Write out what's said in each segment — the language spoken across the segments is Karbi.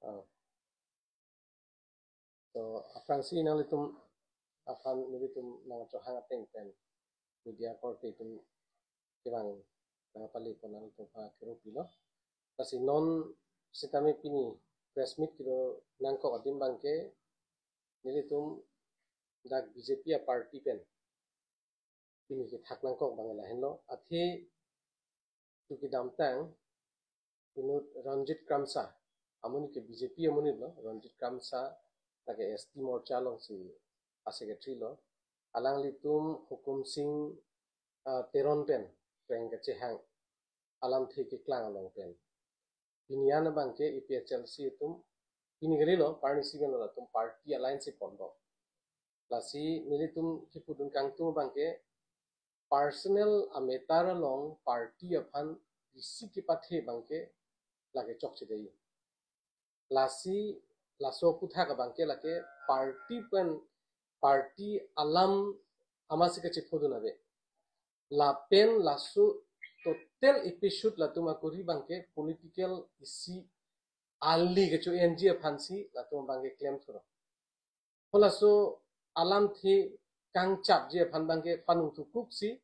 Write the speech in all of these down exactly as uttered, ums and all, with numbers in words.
Oh. So, aphrangsi nanglitum aphan nelitum nangchohang ateng pen media korte atum kevang nangpale pon nangtum aphan kero pilo. Lasi non sitame pini press meet kedo nangkok adim abangke nelitum dak B J P a party pen pini kethak nangkok abang lahenlo. Athe tu kedamtang inut Ranjit Kramsa, amonit ke B J P amonit lo, Ranjit Kramsa, lake S T Morcha alongsi a secretary lo. Alanglitum Hukum Singh, ah, Teron pen preng kachehang alamthe keklang along pen pini an abangke A P H L C atum pini kali lo, parni si pen lo latum party alliance si ponbom. Lasi nelitum kipudun kangtung abangke personal a matter along party aphan isi kepathe abangke lake chokche dei. Lasi laso aputhak abangke lake party pen party alam amatsi kachephodun ave. Lapen laso total episode latum akuri abangke political isi ali kecho-enji aphansi latum abangke klem thuro. Halaso alamthe kangchapji aphan abangke panung thukuksi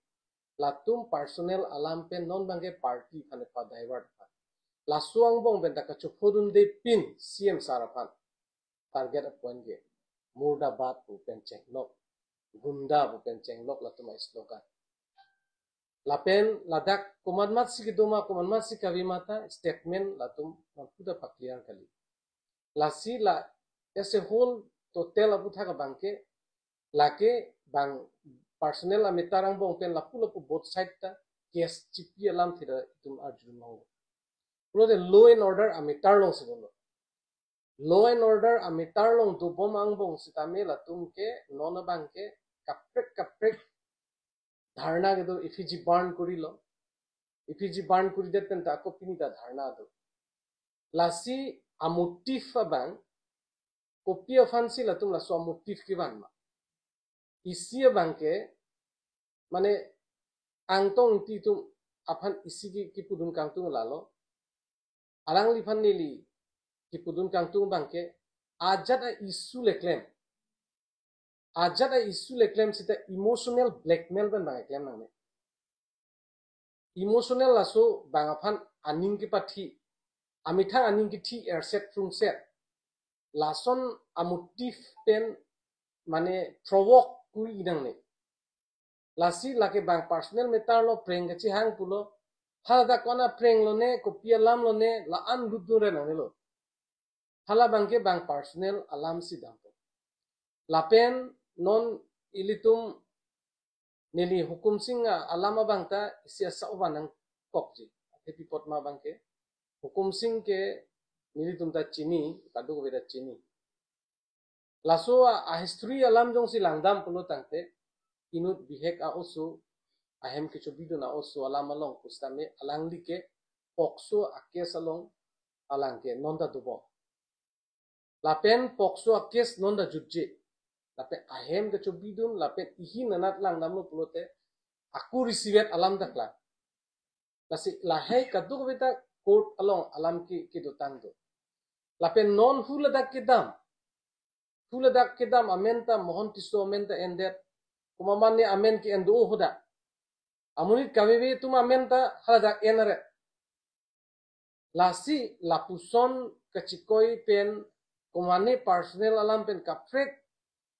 latum personal alam pen non abangke party aphan pa divert aphan. Laso angbong pen ta kachephodunde pin C M sir aphan target apoint ke murdabad pu pen chenglok, gunda pu pen chenglok latum a slogan. Lapen ladak komat matsi kedoma, komat matsi kave ma ta statement latum nangputa pa clear kali. Lasi la as a whole total aputhak abangke lake bang personal a matter angbong pen lapu lapu both side ta case chipi alamthe ta itum arjulong. Pulote law and order a matter alongsi dolo. Law and order a matter along dobom angbong sitame latum ke non abangke kaprek kaprek dharna kedo, effigy burn korilo. Effigy burn koridet pen ta ako pini ta dharna do. Lasi a motive abang kopi aphansi latum laso a motive kevan ma. Isi abangke mane Angtong Engti atum aphan isi ki, kipudun kangtung lalo. Alangliphan neli kipudun kangtung abangke ajat a issue le klem. Ajat a issue le klem sita emotional blackmail pen abang klem nangne. Emotional laso bang aphan aning kepathi, amethang aning kethi erset phrungset. Lason a motive pen mane provoke kori nangne. Lasi lake bang personal matter lo, preng kachehang pulo. Haladak kona preng lone, kopi alam lone, la-an lutdun re nangnelo. Hala abangke bang personal alamsi dampo. Lapen non ilitum neli Hukum Singh a alam abang ta isi asa ovan nangkokji. Athe pi apot ma abangke Hukum Singh ke nelitum ta chini, kadokave ta chini. Laso a, a history alam jongsi langdam pulo tangte inut bihek a oso, ahem kechobidun a oso alam along pusitame alangli ke POCSO a case along alangke non ta dobom. Lapen POCSO a case non ta jutje. Lapen ahem kechobidun lapen ihin anat langdamlo pulote ako risivet alam ta klang. Lasi lahai kadokave ta court along alam ke, kedotang do. Lapen non huladak kedam. Huladak kedam amen ta Mohon Tisso amen ta endet. Komat mane amen ke-en do hodak. Amonit kaveve atum amen ta haladak en aret. Lasi lapuson kachikoi pen komat mane personal alam pen kaprek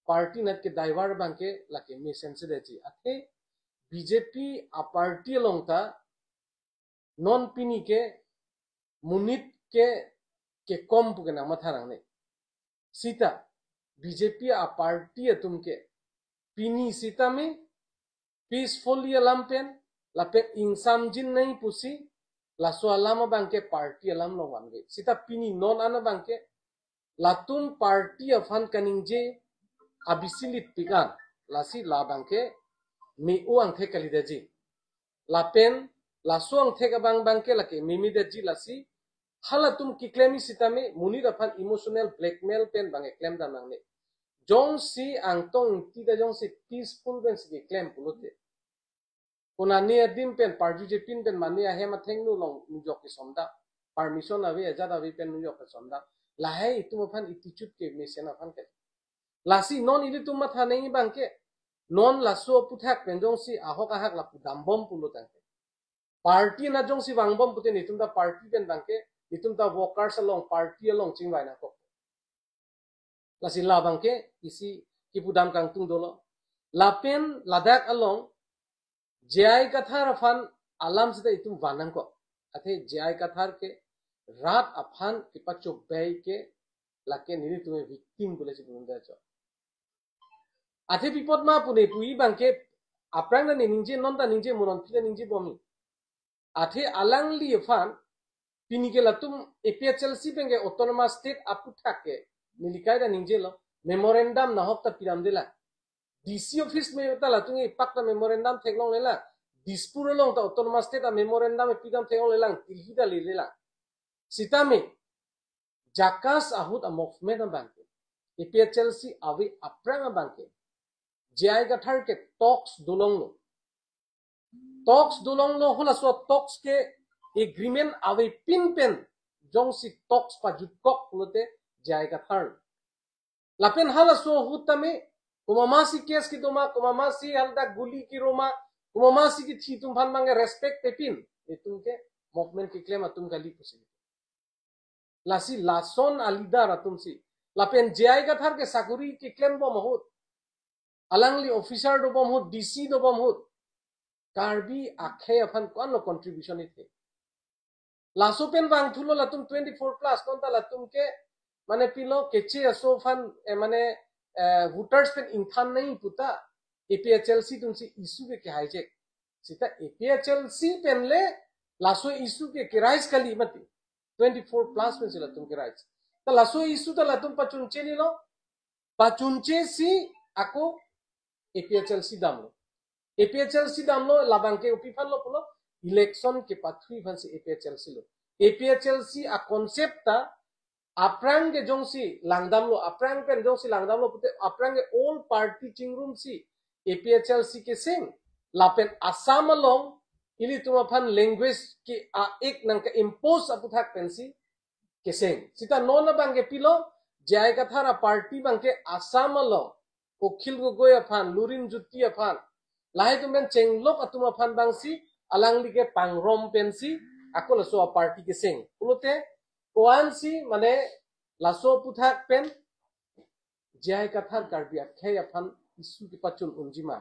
party anat ke divert abangke lake mesense detji. Athe B J P a party along ta non pini ke monit ke kekom pu ke nangmatha nangne. Sita B J P a party atum ke pini sitame peacefully alam pen lapen ingsamjin nai pusi laso alam abangke party alam along vanve. Sita pini non an abangke latum party aphan kaningje abisi lipik an, lasi la abangke me-o angthek kalidetji. Lapen laso angthek abang abangke lake memedetji, lasi halatum keklem sitame monit aphan emotional blackmail pen abang keklem dam nangne. Jongsi Angtong Engti ta jongsi peaceful pensi keklem pulote, konane adim pen parjujepin pen mane ahem athengno along nujok kesondam, permission ave ajat ave pen nujok kesondam. Lahai itum aphan attitude kemesen aphan ke. Lasi non ilitum matha nangji abangke, non laso aphuthak pen jongsi ahok ahak lapu dambom pulo tangte, party na jongsi vangbom pute netum ta party pen abangke, netum ta workers along, party along chingvai nangkok. Lasi la abangke isi kipudam kangtung dolo. Lapen ladak along J I Kathar aphan alam seta itum van nangkok. Athe J I Kathar ke rat aphan kepachobei ke lake nelitum victim pule si pulun dacho. Athe pi apot ma pune puji abangke aphrang ta ne ningje, non ta ningje, mo non phi ta ningje bomji. Athe alangli aphan pini ke latum A P H L C pen ke autonomous state aphuthak ke nelikai ta ningjelo, memorandum nahok ta pidamdelang. D C office me ta latum ipak ta memorandum theklonglelang. Dispur along ta autonomous state a memorandum pidam theklonglelang, Delhi ta lelelang. Sitame JACAS ahut a movement abangke, A P H L C ave aphrang abangke, J I Kathar ke talks dolonglo. Talks dolonglo, halaso talks ke agreement avepin pen jongsi talks pajutkok pulote J I Kathar. Lapen halaso ahut tame, komatma si case kedo ma, komatma si haldak guli kiro ma, komatma si kithi atum aphan abangke respect pepin, itum ke movement keklem atum kali pusi. Lasi lason a leader atum si. Lapen J I Kathar ke sakori keklem bom ahut, alangli officer dobom ahut, D C dobom ahut, Karbi akhei aphan ko-anlo contribution ithe. Laso pen vangthulo latum twenty-four plus, konta latum ke, mane pilo keche aso aphan, eh, mane, eh, voters pen ingthan nangji puta, A P H L C atum si issue ke, ke hijack. Seta A P H L C pen le laso issue ke, ke raise kali mati. Twenty-four plus pen si latum ke raise. Ta laso issue ta latum pachunche nilo, pachunche si ako A P H L C damlo. A P H L C damlo, labangke kopi aphanlo pulo, election kepathu aphan si A P H L C lo. A P H L C a concept ta aphrang ke jongsi langdamlo, aphrang pen jongsi langdamlo pute, aphrang ke all party chingrum si A P H L C keseng, lapen Assam along ilitum aphan language ke a-act nangke-impose aphuthak pensi keseng. Seta non abangke pilo, J I Kathar a party abangke Assam along Akhil Gogoi aphan, Lurinjyoti aphan, lahai atum pen chenglok atum aphan abangsi alangli ke pangrum pensi ako laso a party keseng. Pulote ko-an si mane laso aphuthak pen J I Kathar Karbi akhei aphan issue kepachun unji ma,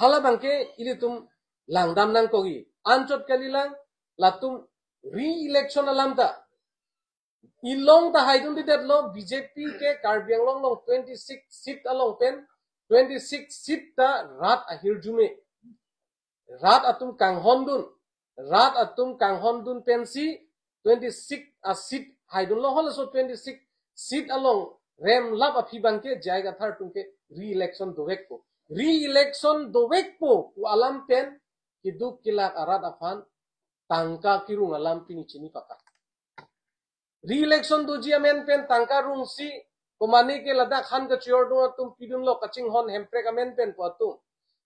hala abangke ilitum langdam nangkokji. Anchot kalilang, latum re-election alam ta ilong ta haidundedetlo. B J P ke Karbi Anglong along twenty-six seat along pen, twenty-six seat ta rat ahirjume, rat atum kanghondun, rat atum kanghondun pensi twenty-six a seat haidunlo. Halaso twenty-six seat along remlap aphi abangke J I Kathar atum ke re-election dovekpo. Re-election dovekpo pu alam pen keduk kelak arat aphan tangka kerung alam pini chini pakak. Re-election doji amen pen tangka rungsi, komane ke ladak han kachor dung atum pidunlo kachinghon Hemprek amen pen pu atum,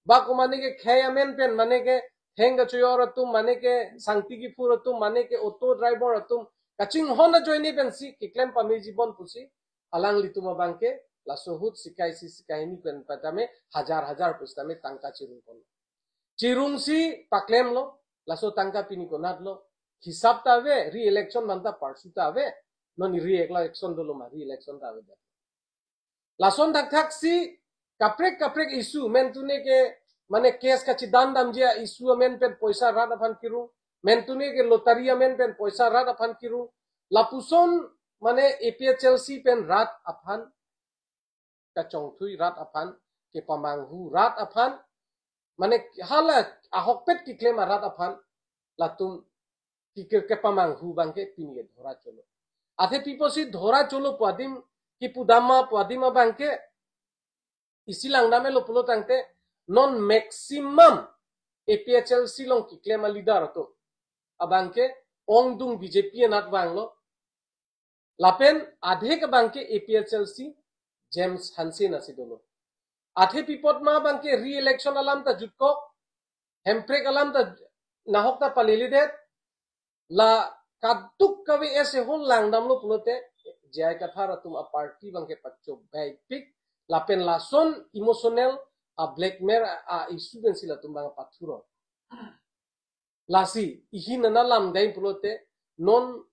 ba komane ke khei amen pen, mane ke theng kachor atum, mane ke sangti kiphur atum, mane ke auto driver atum, kachinghon ajoine pensi keklem pameji bon pusi alanglitum abangke laso ahut sikai isi sikai hini pen patame hajar hajar pusitame tangka chirung pon. Chirungsi paklemlo, laso tangka pini konatlo. Hisap ta ave, re-election manta parsu ta ave, non re-election dolo ma, re-election ta ave. Lason thakthak si kaprek kaprek issue, mentune ke, mane case kachidandamji a issue amen pen poisa rat aphan kerung, mentune ke lottery amen pen poisa rat aphan kerung, lapuson mane A P H L C pen rat aphan kachongthui, rat aphan kepamanghu, rat aphan, mane hala ahokpet keklem arat aphan latum ke, ke, kepamanghu abangke pini ke dhora cholo. Athe pi apotsi dhora cholo pu adim, kipudam ma pu adim abangke isi langdamlo pulo tangte, non maximum A P H L C along keklem a leader atum abangke ongdung B J P anat vanglo. Lapen adhek abangke A P H L C James Hanse nasi dolo. Athe pi apot ma abangke re-election alam ta jutkok, Hemprek alam ta nahok ta paleledet, la kaduk kave ese hol langdamlo pulote J I Kathar atum a party abangke pachobei pik, lapen lason emotional a blackmail a, a issue pensi latum abang pathuro. Lasi, ihin ana lam dai pulote, non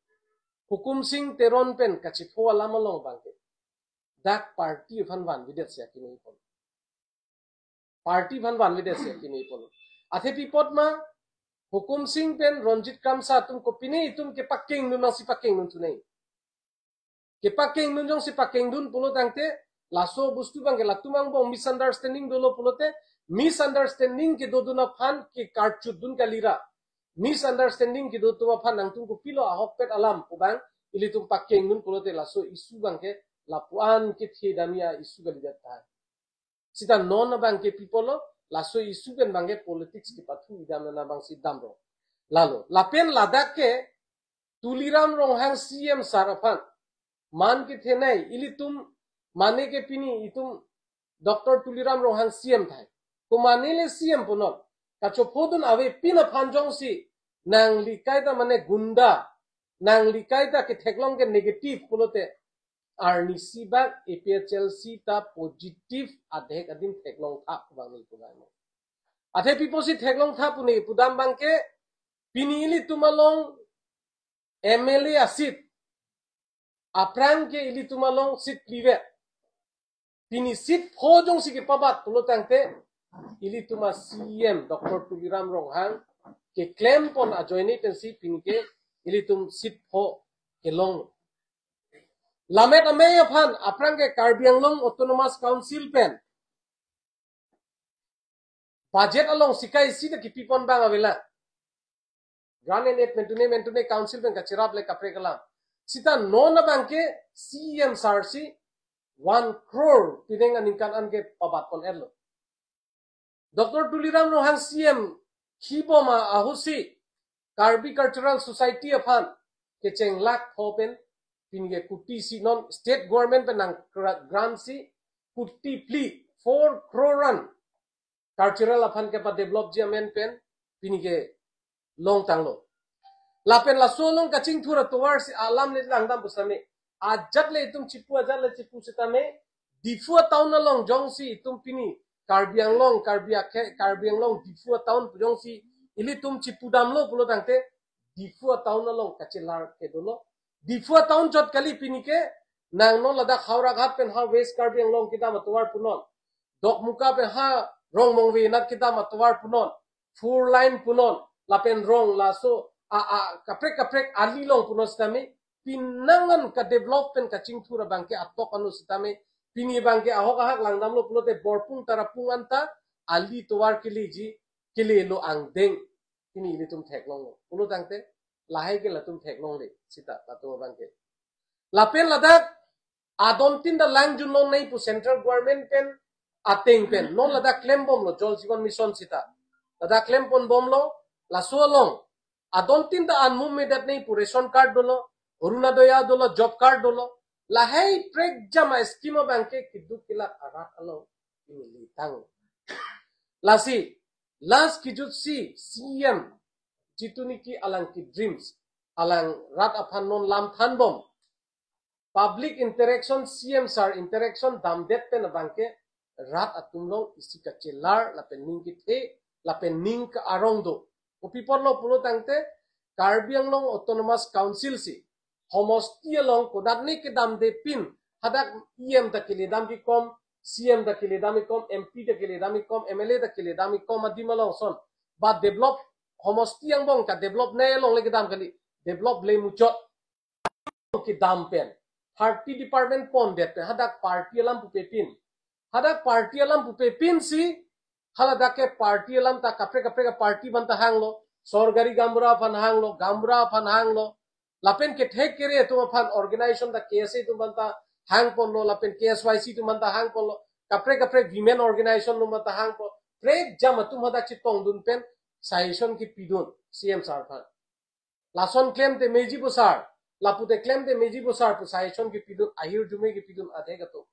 Hukum Singh Teron pen kachipho alam along abangke dak party aphan vanvedet si akini ipon. Party aphan vanvedet si akini ipon. Athe pi apot ma, Hukum Singh pen Ranjit Kramsa atum kopine itum kepakeng nun nangsi pakeng nun thunei. Kepakeng nun jongsi pakeng dun pulo tangte, laso bostu abangke latum angbong misunderstanding dolo pulote, misunderstanding kedodun aphan ke karchut dun kalira. Misunderstanding kedo atum aphan nangtum kopilo ahokpet alam pu abang, ilitum pakeng nun pulote laso issue abangke lapu-an kethe damji a issue kalidet tahai. Sita non abangke pi apotlo, laso issue pen abangke politics kepathu idam nana abangsi damlo. Lalo, lapen ladak ke Tuliram Ronghang C M sir aphan man kethenei, ilitum mane ke pini itum Doctor Tuliram Ronghang C M tahai. Komatne le C M punon. Kachophodun avepin aphan jongsi nanglikai ta mane gunda, nanglikai ta ketheklong ke negative pulote, arnisi bak A P H L C ta positive adhek adim theklong thap abang ni pulang. Athe pi apotsi theklong thap pu ne pudam abangke, pini ilitum along M L A a seat, aphrang ke ilitum along seat phlivet. Pini seat pho jongsi kepabat pulo tangte, ilitum a C M Doctor Tuliram Ronghang keklempon ajoine pensi pini ke ilitum seat pho kelong. Lammet amei aphan aphrang ke Karbi Anglong Autonomous Council pen budget along sikai sita kipipon abang avelang. Grant and aid mentune mentune council pen kachirap le kaprek alam. Sita non abangke C M sir si one crore pineng aningkan an ke pabatpon-etlo. Doctor Tuliram Ronghang C M hibom ahutsi Karbi Cultural Society aphan kecheng lakh pho pen pini ke kuti si non state government pen nang gra-, grant si kuti phli four crore an cultural aphan kepadevelopji amen pen pini ke longtanglo. Lapen laso along kachingthur atovar si alam le langdam pusitame, ajat le itum chipu, ajat le chipu sitame, Diphu town along jongsi itum pini Karbi Anglong, Karbi Akhei, Karbi Anglong Diphu town pu jongsi ilitum chipudamlo pulo tangte, Diphu town along kachelar ke dolo. Diphu town chot kali pini ke, nang non ladak Howraghat pen ha West Karbi Anglong kedam atovar punon, Dokmoka pen ha Rongmongve anat kedam atovar punon, four lane punon, lapen rong laso a, a, kaprek kaprek ali along punon sitame, pinangan kadevelop pen kachingthur abangke atok anu sitame, pini abangke ahok ahak langdamlo pulote Borpung Tarapung anta ali tovar keleji, kelelo angdeng. Pini ilitum theklonglo pulo tangte, lahai ke latum theklongle sita latum abangke. Lapen ladak adon tin da langjun longnei pu central government pen ateng pen non ladak klembomlo Jal Jeevan Mission sita. Ladak klemponbomlo, laso along adon tin da anmum medatnei pu ration card dolo, Orunodoi dolo, job card dolo. Lahai prekjam a scheme abangke keduk kelak arat along pini letang. Lasi, last kejutsi C M jitu niki alang ke dreams, alang rat aphan non lam thanbom. Public interaction, C M sir interaction damdet pen abangke rat atum along isi kachelar lapen ning kethe lapen ning ka-arong do. Kopi apotlo pulo tangte, Karbi Anglong Autonomous Council si homosti along kodatne kedamde pin, hadak E M ta keledam kekom, C M ta keledam kekom, M P ta keledam kekom, M L A ta keledam kekom adim along son, ba develop, homosti angbong kadevelopnei along le kedam kali, develop le muchot kedam pen, thirty department pondet pen, hadak party alam pupe pin. Hadak party alam pupe pin si, haladak ke party alam ta kaprek kaprek party abang ta hanglo, sorkari gaonbura aphan hanglo, gaonbura aphan hanglo, lapen kethek kere atum aphan organization ta K S A atum abang ta hangponlo, lapen K S Y C atum abang ta hangponlo, kaprek kaprek women organization atum abang ta hangpon, prekjam atum hadak chetongdun pen suggestion kepidun C M sir aphan. Lason klemte meji bo sir, lapute klemte meji bo sir pu suggestion kepidun, ahirjume kepidun adhek atum.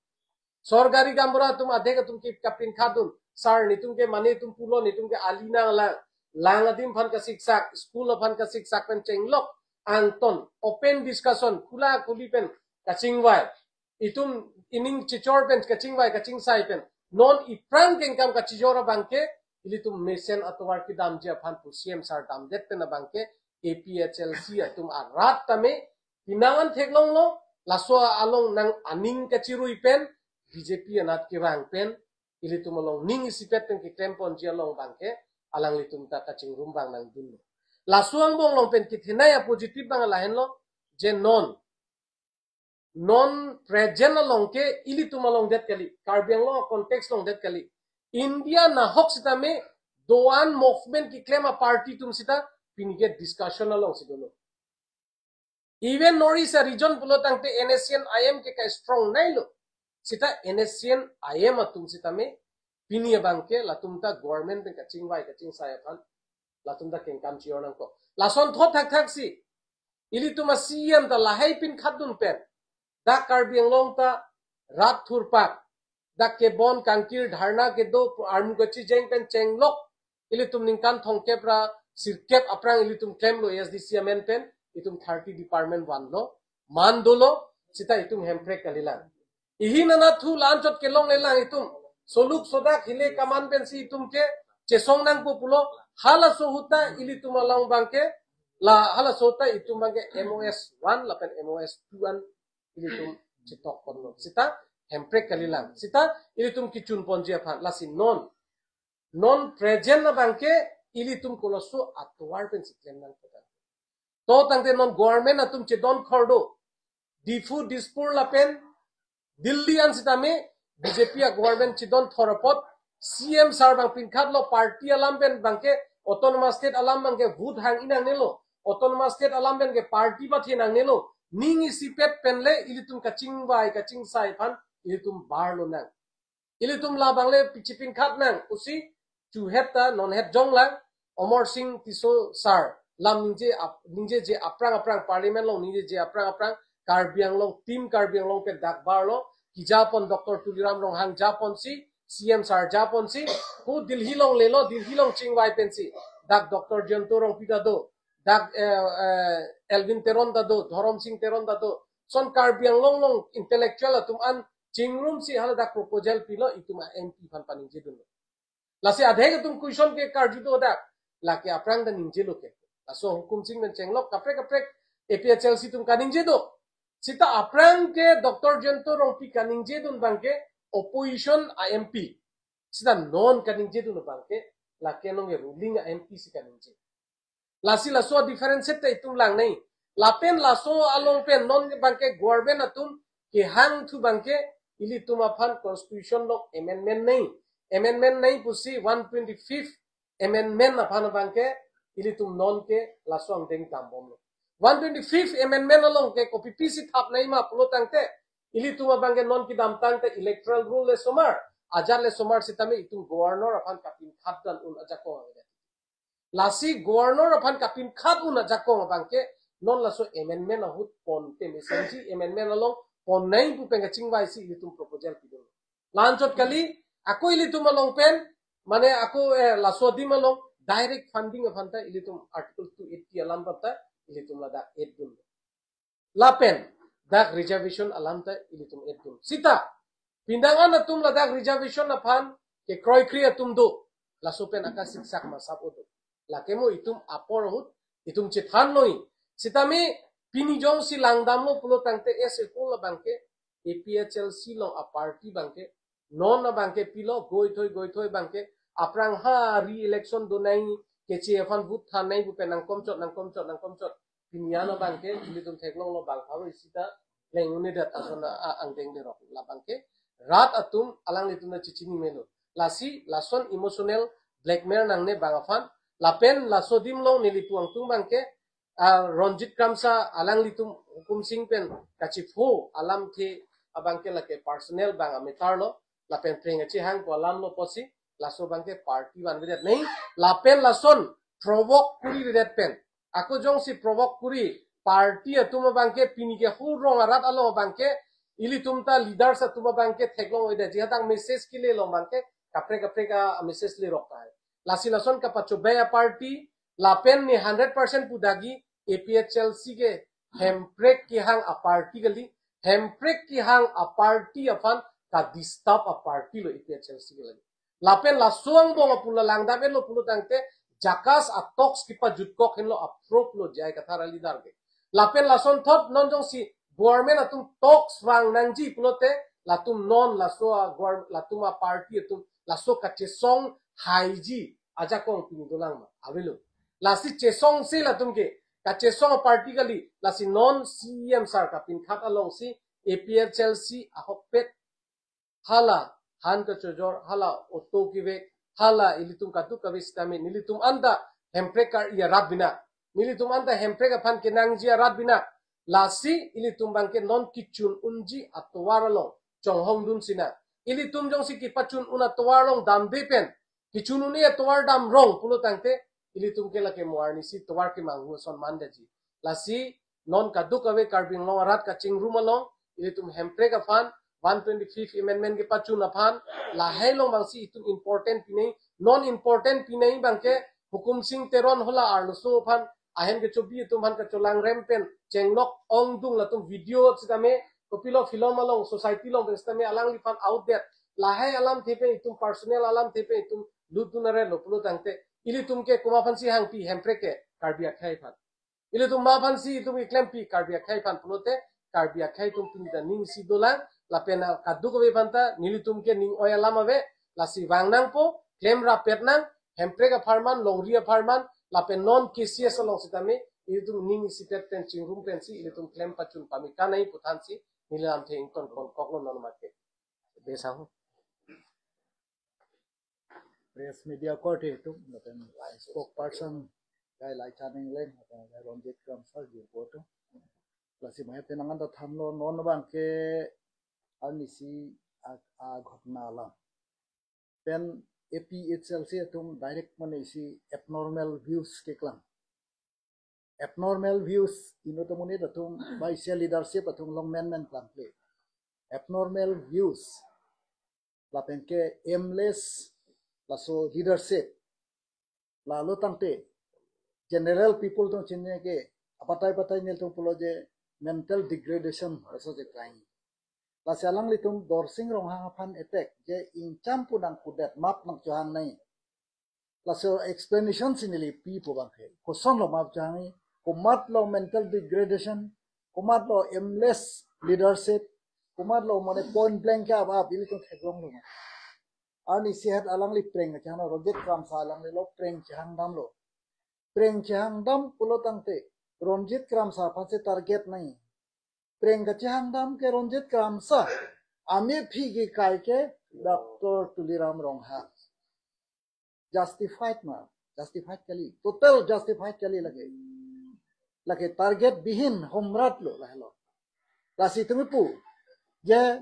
Sorkari gaonbura atum adhek atum ke kapinkhadun, sir netum ke mane atum pulo, netum ke ali nanglang, lang adim aphan kasiksak, school aphan kasiksak pen chenglok angton, open discussion, khula khuli pen kachingvai, itum ining chichor pen kachingvai kachingsai pen non ipran kengkam kachijor abangke ilitum mesen atovar kedamji aphan pu C M sir damdet pen abangke A P H L C atum arat tame pinangan theklonglo, laso along nang aning kachirui pen B J P anat kevang pen ilitum along ning isipet pen keklem ponji along abangke alanglitum ta kachingrum abang nangdunlo. Laso angbong along pen kethenei a-positive abang lahenlo, je non non present along ke ilitum along det kali, Karbi Anglong context along det kali. India nahok sitame do-an movement keklem a-party atum sita pini ke discussion alongsi dolo. Even North East region pulo tangte N S C N I M ke ka-strong nailo. Sita N S C N I M atum sitame pini abangke latum ta government pen kachingvai kachingsai aphan latum ta kengkam chijor nangkok. Lason thot thakthaksi ilitum a-C M ta lahai pinkhatdun pen dak Karbi Anglong ta rat thurpak, dak kebon kangkir dharna kedo armu kachijeng pen chenglok, ilitum ningkan thomkep ra sirkep aphrang ilitum klemlo A S D C amen pen, itum thirty department vanlo, man dolo, sita itum hemprek kalilang. Ihin anathu la-anchot kelonglelang itum. Soluk sodak hile kaman pensi itum ke chesong nangpo pulo, halaso ahut ta ilitum along abangke, la halaso ahut ta itum abangke M O S one lapen M O S two an ilitum chetok ponlo. Sita hemprek kalilang. Sita ilitum kechun ponji aphan, lasi non non present abangke ilitum koloso atovar pensi klem nangpo tangte. To tangte non government atum chedon khor do. Diphu, Dispur lapen Delhi an sitame B J P a-government chedon thor apot C M sir abang pinkhatlo, party alam pen abangke, autonomous state alam abangke vote hang-i nangnelo, autonomous state alam pen ke party pathe nangnelo, ning isipet pen le ilitum kachingvai kachingsai aphan ilitum barlo nang. Ilitum labang le pichi pinkhat nang pusi chuhet ta nonhet jonglang. Amarsing Tisso sir lam ningje ap-, ningjeje aphrang aphrang, parliament along ningjeje aphrang aphrang, Karbi Anglong, team Karbi Anglong pen dak barlo, kejapon Doctor Tuliram Ronghang japonsi, C M sir japonsi, hu Delhi along lelo, Delhi along chingvai pensi, dak Doctor Jayanta Rongpi ta do, dak, eh, eh, Elwin Teron ta do, Dhorom Sing Teron ta do, son Karbi Anglong along intellectual atum an chingrumsi hala dak proposal pilo, itum a-M P aphan paningjedunlo. Lasi adhek atum question ke karju do dak, lake aphrang ta ningjelo ke. Laso Hukum Sing pen chenglok kaprek kaprek A P H L C atum kaningje do. Sita aphrang ke Doctor Jayanta Rongpi kaningjedun abangke opposition a-M P. Sita non kaningjedun abangke lake nonke ruling a-M P si kaningje. Lasi laso difference ta itum langnei. Lapen laso along pen non abangke government atum kehangthu abangke ilitum aphan constitution along amendment nei. Amendment nei pusi one twenty-fifth amendment aphan abangke ilitum nonke laso angdeng dambomlo. One twenty-fifth amendment along ke kopi pisi thap nei ma pulo tangte, ilitum abangke non kedamtang te electoral roll le osomar, ajat le osomar sitame itum governor aphan kapinkhat dan un ajakong avedet. Lasi governor aphan kapinkhat un ajakong abangke non laso amendment ahut ponte, mesenji amendment along ponnei pu pen kachingvaisi ilitum proposal pidun. La-anchot kali, ako ilitum along pen, mane ako, eh, laso adim along direct funding aphan ta ilitum Article two eighty alam aphan ta ilitum ladak add dun. Lapen dak reservation alam ta ilitum add dun. Sita pindangan atum ladak reservation aphan kekroikre atum do. Laso pen akasiksak masap o do. Lake mo itum apor ahut itum chethanloi. Sitame pini jongsi langdamlo pulo tangte as a whole abangke A P H L C along a-party abangke non abangke pilo, goithoi goithoi abangke aphrang ha re-election donai, keche aphan vote thannei pu pen nangkomchot, nangkomchot, nangkomchot. Pini an abangke ilitum theklonglo bang pharo isi ta pleng un-edet ason a-, angdeng derok. Labangke rat atum alanglitum ta chechini melo. Lasi lason emotional blackmail nangne bang aphan. Lapen laso adim along neli pu angtung abangke, ah, Ronjit Kramsa alanglitum Hukum Sing pen kachipho alamthe abangke lake personal bang a-matter lo, lapen preng kachehang pu alam lo pusi, laso abangke party vanvedet nei, lapen lason provoke kurivedet pen. Ako jongsi provoke kuri, party atum abangke pini ke hu rong arat along abangke, ilitum ta leaders atum abangke theklong oida, jihadang message kele along abangke, kaprek kaprek a-message lerok ta. Lasi lason kapachobei a-party, lapen ne hundred percent pudagi, A P H L C ke hemprek kehang a-party kali, Hemprek kehang a-party aphan ka-disturb a-party lo A P H L C ke lagi. Lapen laso angbong apula langdam-etlo pulo tangte JACAS a-talks kepajutkok henlo, a-proof lo J I Kathar a-leader ke. Lapen lasonthot non jongsi government atum talks vang nangji pulote latum non laso a-govern-, latum a-party atum laso kachesong haiji ajakong pini dolang ma? Avelo. Lasi chesongsi latum ke, kachesong a-party kali, lasi non C E M sir kapinkhat alongsi A P H L C ahokpet hala han kachojor, hala auto kevek, hala ilitum kadokave sitame nelitum anta Hemprek kar-i arat bina, nelitum anta Hemprek aphan kenangji arat bina. Lasi ilitum abangke non kechun unji atovar along chonghongdun sinang. Ilitum jongsi kepachun un atovar along damde pen, kechun un-e atovar dam rong pulo tangte, ilitum ke lake mo arnisi tovar kemanghu ason manjaji. Lasi non kadokave Karbi Anglong arat kachingrum along, ilitum Hemprek aphan, one twenty-fifth amendment kepachun aphan, lahai along abangsi itum important pinei. Non important pinei abangke Hukum Sing Teron hala arloso aphan ahem kechobi atum aphan kacholangrem pen chenglok ongdung latum video sitame, kopilo film along, society along pen sitame alangliphan outdated. Lahai alamthe pen itum personal alamthe pen itum lutdun arelo pulo tangte, ilitum ke komat aphansi hangpi Hemprek ke? Karbi akhei aphan. Ilitum komat aphansi itum keklempi? Karbi akhei aphan pulote, Karbi akhei atum pini ta ning isi dolang, lapen, ah, kadokave aphanta nelitum ke ning oi alam ave, lasi vang nangpo, klem rapet nang, Hemprek apharman, longri apharman, lapen non K C S along sitame, ilitum ning isitet pen chingrum pensi ilitum klem pachun pame kanai puthansi neli lamthe ingtonkoklo non mate. Dei sahok. Press media korte atum, lapen spokesperson Gai Laichan Engleng, lapen Ronjit Kramsa, jirpo atum. Lasi mai penang anta thanlo, non abangke arnisi a, a ghotna alam pen A P H L C atum direct mane isi abnormal views keklang. Abnormal views inut amonit atum ba isi a-leadership atum along menmen klangkle. Abnormal views lapen ke aimless laso leadership. Lalo tangte general people atum chinine ke apatai patai nelitum pulo je mental degradation laso je klang. Lasi alanglitum Dorsing Ronghang aphan attack je ingcham pu nangkudet, map nangchohang nai. Laso explanation si neli pipo abangke, kosonlo map chohangji, komatlo mental degradation, komatlo aimless leadership, komatlo mane point blank ke ap ap ilitum theklonglo ma? Arnisi het alangli prank kachehang, Ronjit Kramsa alanglilo prank chehang damlo. Prank chehang dam pulo tangte Ronjit Kramsa aphansi target nai. Prank kachehang dam ke Ronjit Kramsa, amephi kekai ke Doctor Tuliram Ronghang. Justified ma? Justified kali. Total justified kali lake. Lake target bihin homrat lo lahelo. Lasi itum kipu je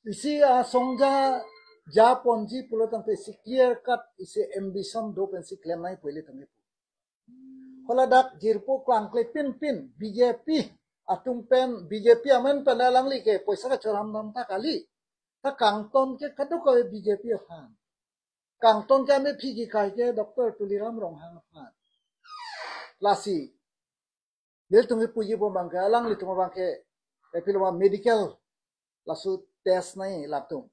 isi asong ja japonji pulo tangte isi clear cut, isi ambition do pensi klem nangpo ilitum kipu. Hala dak jirpo klangkle pinpin B J P atum pen, B J P amen pen alangli ke poisa kachoram dam ta kali. Ta kangton ke kadokave B J P aphan. Kangton ke amephi kekai ke Doctor Tuliram Ronghang aphan. Lasi nelitum kipuji pu abangke, alanglitum abangke, eh, piloma medical laso test nai latum.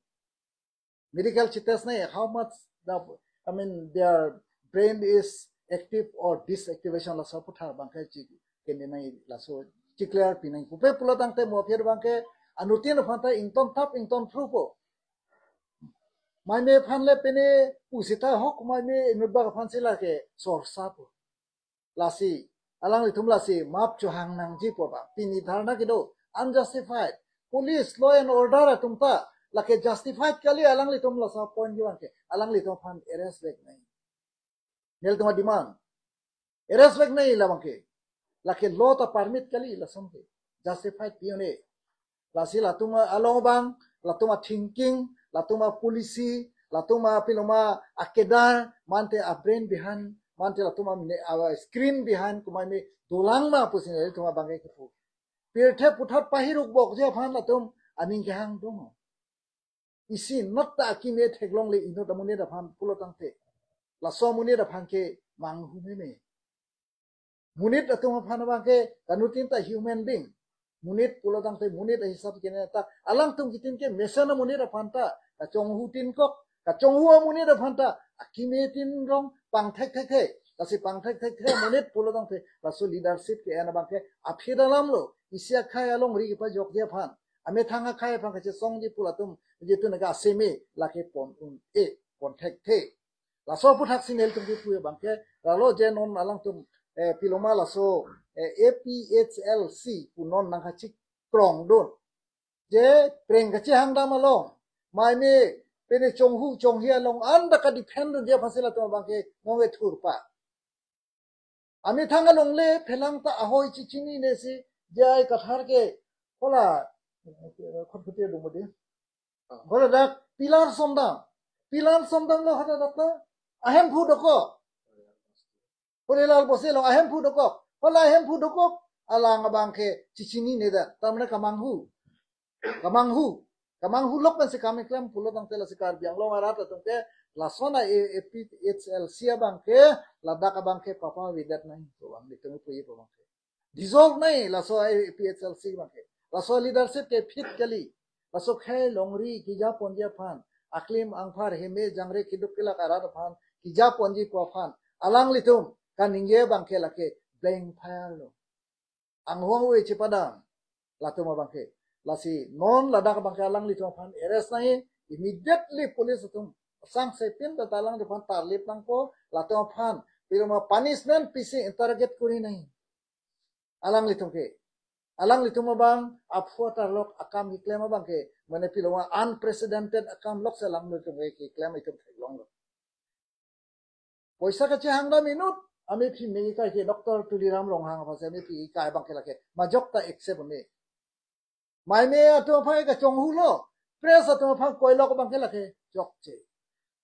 Medical chi test nai, how much the, I mean, their brain is active or disactivation laso aputhak abangke chi kene nai, laso chi clear pi nai. Pupe pulo tangte mo aphi abangke anuttin aphanta ington thap ington thrupo. Maime aphan le pine pusita ahok, maime inutbak aphansi lake sorsa po. Lasi alanglitum lasi map chohang nangji pu abang. Pini dharna kedo unjustified. Police, law and order atum ta lake justified kali, alanglitum laso point abangke alanglitum aphan arrest vek nai. Nelitum ademand. Arrest vek nai labangke. Lake law ta permit kali lason ke. Justified pi un-e. Lasi latum along abang, latum a-thinking, latum a-policy, latum apiloma a-cadre, mante a-brain behind, mante latum a-screen behind komaime dolang ma pusi nelitum abangke kipu. Pirthe puthot pahiruk bokji aphan latum aning kehang doma? Isi not ta akimi theklongle inut amonit aphan pulo tangte, laso amonit aphan ke manghu meme. Monit atum aphan abangke kanuttin ta human being. Monit pulo tangte monit ahisap kene ta, alangtum kitin ke mesen amonit aphan ta, kachonghu tin kok, kachonghu amonit aphan ta akeme tin rong pangthek thek the. Lasi pangthek thek the monit pulo tangte, laso leadership ke-en abang ke aphi dalam lo, isi akhai alongri kepajokji aphan, amethang akhai aphan kachesongji pu latum jitu naka aseme lake pon un-e, pon thek the. Laso aputhaksi nelitum kipu abang ke, lalo je non alangtum, eh, piloma laso, eh, A P H L C pu non nangkachik krong dun. Je preng kachehang dam along, maine pene chonghu chonghi along anta ka-defend dunji aphansi latum abang ke nonge thurpa. Amethang alongle phelang ta ahoi chichinine si J I Kathar ke, hola, khot khot ya dum de. Hola dak pillar som dam. Pillar som damlo hadak ta ahemphu dokok. Hola Lal Bose along ahemphu dokok. Hola ahemphu dokok alang abang ke chichinine dak. Tamne kamanghu. Kamanghu. Kamanghu lok pensi kam keklem pulo tangte lasi Karbi Anglong arat atum ke lason a-, A P H L C abang ke, ladak abang ke papavedet nangji pu abang nelitum puji pu abang ke. Dissolve nangji laso A P H L C abang ke. Laso leadership ke fit kali. Laso khei longri kejaponji aphan, aklim angphar heme jangre keduk kelak arat aphan kejaponji pu aphan alanglitum kaningje abang ke lake blank fire lo. Anghong ave chepadam latum abang ke. Lasi non ladak abang ke alanglitum aphan arrest nangji, immediately police atum sangsepin ta alanglitum aphan tarlip nangpo, latum aphan piloma punishment pisi interrogate kori nangji. Alanglitum ke. Alanglitum abang aphu atarlok akam keklem abang ke, mane piloma unprecedented akam lok si alanglitum ke keklem itum theklonglo. Poisa kachehang dam inut, amephi me kai ke Doctor Tuliram Ronghang aphansi amephi kai abang ke lake majok ta accept me. Maine atum aphan kachonghu lo, press atum aphan koilok abang ke lake jokche.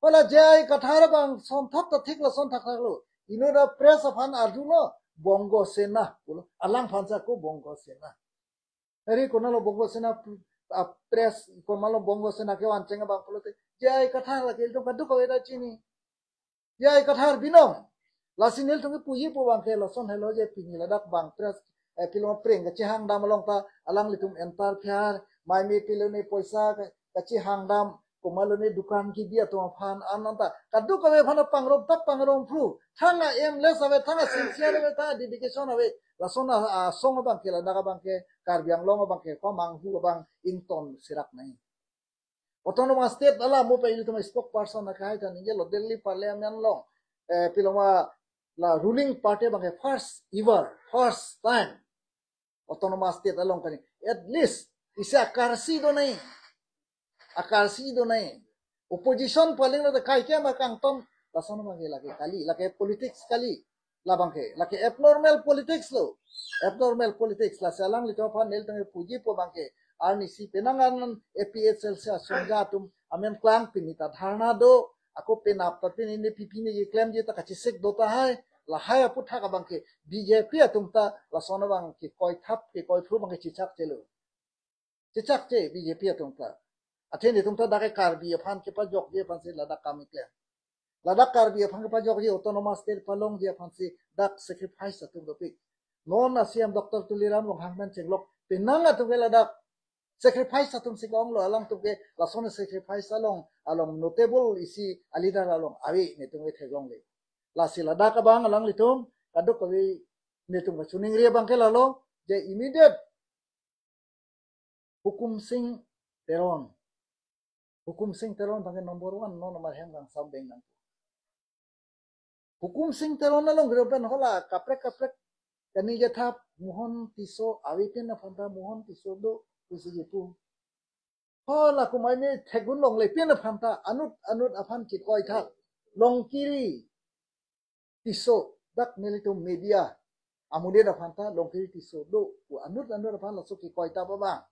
Hola J I Kathar abang sonthak ta thik lo, sonthak thak lo. Inut a-press aphan arjulo, Bongo Sena pulo. Alangphan sa ko Bongo Sena. Eri konatlo Bongo Sena, a-press konatlo Bongo Sena kevan cheng abang pulote, J I Kathar lake ilitum kadokave ta chini. J I Kathar binong. Lasi nelitum kipuji pu abang ke lason helo je pini ladak bang press, eh, piloma preng kachehang dam along ta alanglitum entar phiar, maine pilone poisa ka-, kachehang dam, komatlo ne dukan kebi atum aphan an anta kadokave aphan pangrum ta pangrum phru. Thang a-aimless ave, thang a-sincere ave, thang a-dedication ave. Lason a-, asong abang ke, ladak abang ke, Karbi Anglong abang ke, pamanghu abang ington serak nangji. Autonomous State alam mo pe ilitum spokesperson akahai ta ningjelo Delhi Parliament along, eh, piloma la ruling party abang ke first ever, first time Autonomous State along kani. At least isi akarsi do nangji. Akarsi do nangji. Opposition paling lo de kaikema kangton, lason abang ke lake kali, lake politics kali. Labang ke, lake abnormal politics lo. Abnormal politics. Lasi alanglitum aphan nelitum puji pu abang ke, arnisi penang an A P H L C asongja atum amen klang pini ta dharna do, ako penap ta pini ne pipi ne keklemji ta kachesik do tahai. Lahai aputhak abang ke B J P atum ta lason abang ke koithap ke koithru abang ke chechakche lo. Chechakche B J P atum ta. Athe netum ta dak Karbi aphan kepajokji aphansi ladak kam keklem. Ladak Karbi aphan kepajokji, Autonomous State palongji aphansi dak sacrifice atum dopik. Non a-C M Doctor Tuliram Ronghang pen chenglok penang atum ke ladak sacrifice atumsi ke-onglo, alangtum ke lason sacrifice along, along notable isi a-leader along ave netum ke theklongle. Lasi ladak abang alanglitum kadokave netum kachiningri abang ke lalo, je immediate Hukum Singh Teron. Hukum Singh Teron abang ke number one, non amar hem kangsam beng nang. Hukum Singh Teron along group pen hola kaprek kaprek kani jethap Mohon Tisso ave pen aphan ta Mohon Tisso do pusi jipu. Hola kumai me theklongle pen aphan ta anut anut aphan kekoi thak Longkiri Tisso, dak nelitum media amonit aphan ta Longkiri Tisso do pu anut anut aphan laso kekoi ta abang.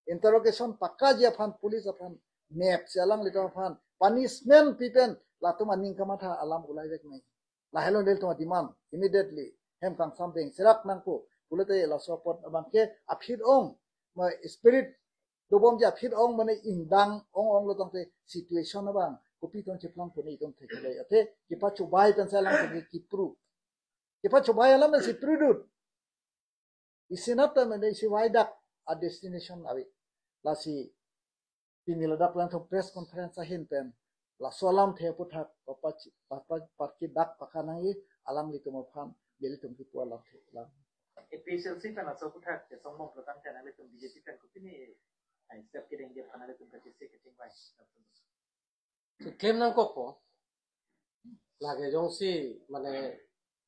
Interrogation pakaji aphan police aphan mep si alanglitum aphan punishment pi pen latum aning kamatha alam ulai vek nangji. Lahelo nelitum a-demand immediately hem kangsam beng serak nangpo. Pulote laso apot abang ke aphi ong, ma spirit dobomji aphi ong mane ingdang ong ong lo tangte situation abang kopi tong cheplang puni tong thekle. Athe kepachobei pen si alangtum ke kipru. Kepachobei alam si prudut. Isi nat ta mene isi waidak a destination ave. Lasi pini ladak lang thong press conference ahin pen laso alamthe aphuthak papachi- papa- parki dak pakhanangji alanglitum aphan nelitum kipu alamthe lang. A P H L C pen laso aphuthak kesongbom pulotangte nanglitum B J P pen kopine ai step kedengji aphan nanglitum kachisi kachingvai. Keklem nangkokpo. Lake jongsi mane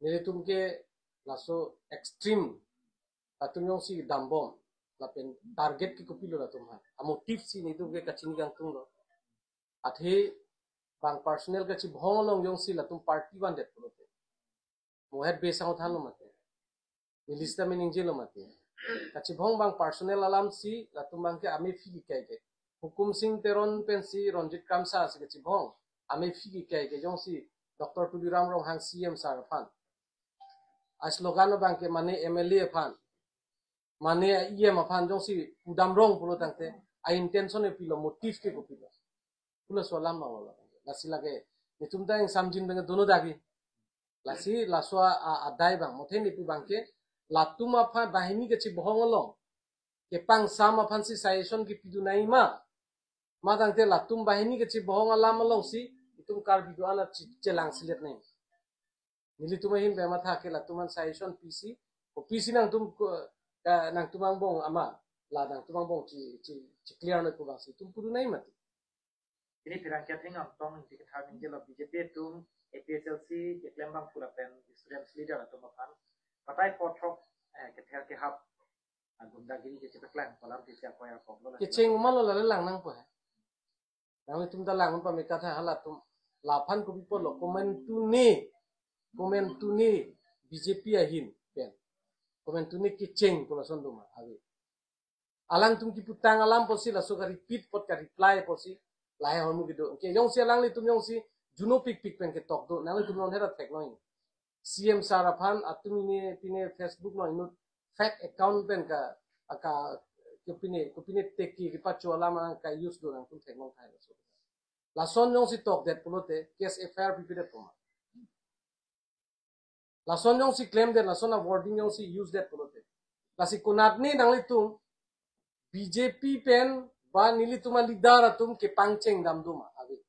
nelitum ke laso extreme latum jongsi dambom lapen target ke kopilo latum ha. A motive si nelitum ke kachini kangtunglo. Athe bang personal kachibhong along jongsi latum party vandet pulote, mohet besang uthanlo mate, neli sita meningjelo mate. Kachibhong bang personal alamsi latum bangke amephi kekai ke. Hukum Sing Teron pensi Ranjit Kramsa si kachibhong amephi kekai ke jongsi Doctor Tuliram Ronghang C M sir aphan a slogan bangke mane M L A aphan, mane E M aphan jongsi pudam rong pulotangte a intention e pilo, motive ke kopilo, pula so alam bang lo. Lasi lake nelitum ta ingsamjin bang dono dagi. Lasi laso a, a, adai bang mothe nelipu bangke latum aphan banghini kachibhong along kepangsam aphansi suggestion kipidun nangji ma, ma tangte latum banghini kachibhong alam alongsi itum Karbi do-an a chi- chelang silet nangji. Nelitum ahin pen matha ke latum an suggestion pisi, kopisi nangtum ko- ka- nangtum angbong ama, la nangtum angbong chi- chi- chi clear noi pu bangsi itum pudun nangji mati. Pini Pherangke Athengno Angtong Ingti Kathar ningjelo, B J P atum A P H L C keklem bang pula pen students leader atum aphan patai pothrok, eh, kether kehap, ah, gundagiri kechepaklang kolam tisi akoya koplo la. Kecheng ma lo la le lang nangpo he. Nanglitum ta lang pame katha halatum. Laphan kopi pulo, komantu ne, komantu ne B J P ahin pen, komantu ne kecheng pula sondoma ave. Alangtum kiputang alam pusi laso ka repeat pot ka reply pusi lahai hormu kedo. Ke jongsi alanglitum jongsi juno pikpik pen ketok do, nanglitum non hera thek noi. C M sir aphan atum ini pine Facebook non inut fake account pen ka aka kopine kopine teki kepacho alam ang ka use do nangtum thek non thai laso. Lason jongsi tokdet pulote case F I R pipedet poma. Lason jongsi claimdet, lason a wording jongsi usedet pulote. Lasi konat ni nanglitum B J P pen ba nelitum a leader atum kepangcheng dam doma ave.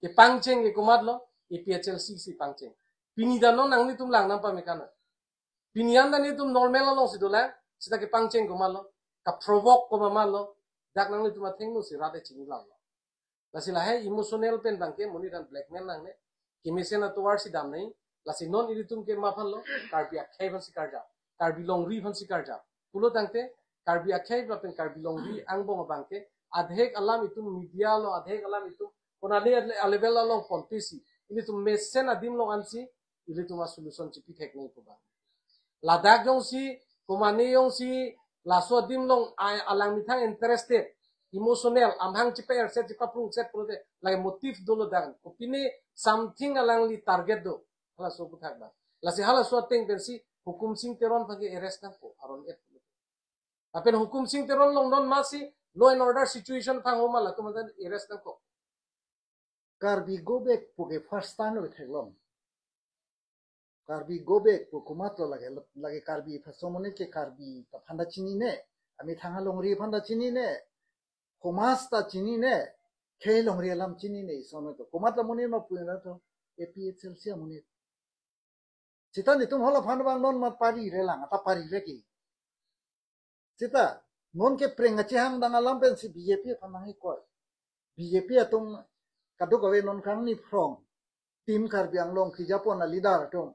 Kepangcheng ke komatlo, A P H L C si pangcheng. Pini dan non nanglitum lang nangpame kana. Pini an dan nelitum normal alongsi dolang, sita kepangcheng komatlo, ka provoke komatlo, dak nanglitum athengno si rat e chini lang. Lasi lahai emotional pen bangke monit an blackmail nangne. Kemesen atovar si dam nangji. Lasi non ilitum ke ma aphanlo, Karbi akhei aphansi karjap, Karbi longri aphansi karjap. Pulotangte Karbi akhei lapen Karbi longri angbong abangke adhek alam itum media lo, adhek alam itum konali a level along pontesi ilitum mesen adim long ansi ilitum a solution chipi thek nangji pu bang. Ladak jongsi, komane jongsi, laso adim long a- alang methang interested, emotional, amahang chipa erset, chipa prungset pulote, lake motive dolo dang. Kopine something alangli target do, halaso aphuthak bang. Lasi halaso ateng pensi Hukum Sing Teron aphan ke arrest nangpo, aron et. Lapen Hukum Sing Teron long non masi law and order situation thang homa latum an arrest nangpo. Karbi go back pu ke first time lo theklong. Karbi go back pu komatlo lake, lake Karbi phaso monit ke Karbi ta aphan ta chinine, amethang alongri aphan ta chinine, komas ta chinine, khei longri alam chinine, isono to. Komatlo monit ma pu na to, A P H L C amonit. Sita nelitum hala aphan bang non ma parire lang, ata parire ke. Sita, non ke preng kachehang dang alam pensi B J P aphan nangkoi. B J P atum kadokave non kangni phrong. Team Karbi Anglong kijapon a leader atum.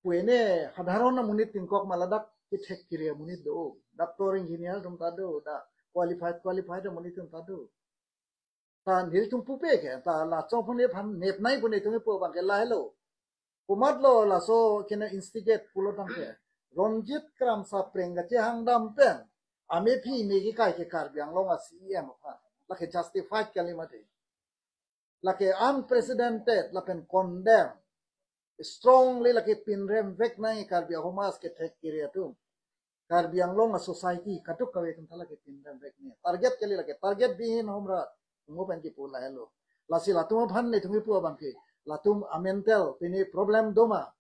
Puene sadharon amonit tingkok ma ladak kethek kiri amonit do. Doctor engineer atum ta do, dak qualified, qualified amonit atum ta do. Ta nelitum pupe ke, ta la chong phone phan nep nai pune tum ipo bangke lahelo. Komatlo laso kena instigate pulotangte. Ranjit Kramsa preng kachehang dam pen amephi me kekai ke Karbi Anglong a C E M aphan. Lake justified kali mati. Lake unprecedented, lapen condemn. Strongly lake pinrem vek nangji Karbi ahumas kethek kiri atum. Karbi Anglong a society kadokave atum ta lake pinrem vek nangji. Target kali lake, target bihin homrat. Mo pen kipu lahelo. Lasi latum aphan nelitum kipu abangke. Latum a mental pine problem doma.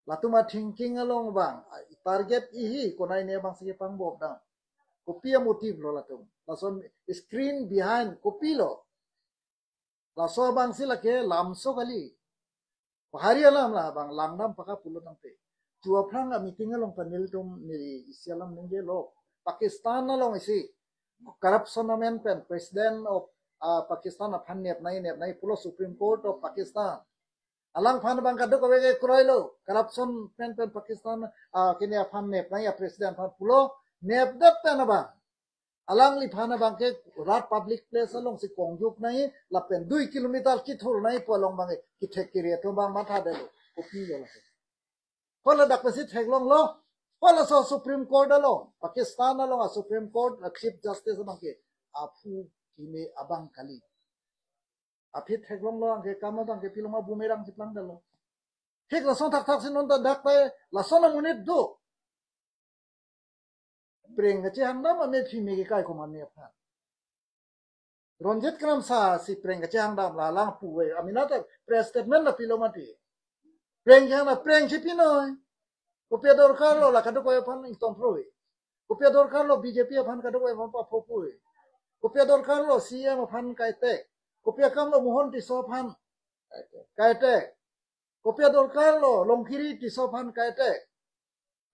Latum a thinking along abang, target ihi konai ne abang si kepangbob dam. Kopi a motive lo latum. Lason screen behind kopi lo. Laso abang si lake lamso kali. Pahari alam la abang langdam paka pulo tangte. Chua phrang a meeting along ta nelitum neli isi alam ningje lo. Pakistan along isi corruption amen pen President of uh, Pakistan aphan nepnai nepnai pulo Supreme Court of Pakistan. Alangphan abang kadokave ke kroilo. Corruption pen pen Pakistan uh, kini aphan nepnai a President aphan pulo nepdet pen abang. Alangliphan abang ke rat public place along si kongjuknai lapen dui kilometer kithurnai pu along abang ke kithek kiri atum abang mathadetlo. Kopi lo lake. Hala dak pensi theklonglo. Halaso Supreme Court along, Pakistan along a Supreme Court a Chief Justice abang ke aphu keme abang kali. Aphi theklonglo abang ke kam abang ke pilong a bumerang chiplangdetlo. Thik lason thakthak si non ta dak ta lason amonit do. Preng kachehangdam ame phi me kekai komatne aphan. Ronjit Kramsa si preng kachehangdam la lang puve. Amena ta press statement la pilo mati. Preng kehang na preng si pinoi. Kopi adorkar lo la kadokave aphan ington proi. Kopi adorkar lo B J P aphan kadokave aphan paphopui. Kopi adorkar lo C M aphan kaitek. Kopi akam lo Mohan Tisso aphan kaitek. Kopi adorkar lo Longkiri Tisso aphan kaitek.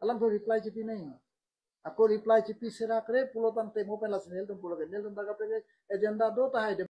Alam ko reply chipinai. Ako reply chipi serak re pulo tangte mo pen la si nelitum pulo ke nelitum ta kaprek agenda do tahai de